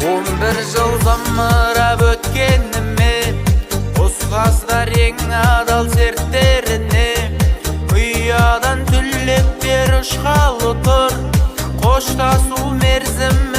11 жыл зымырап өткеніме, ұстаздар ең адал серттеріне. Ұядан түлектер ұшқалы тұр, қоштасу мерзімі.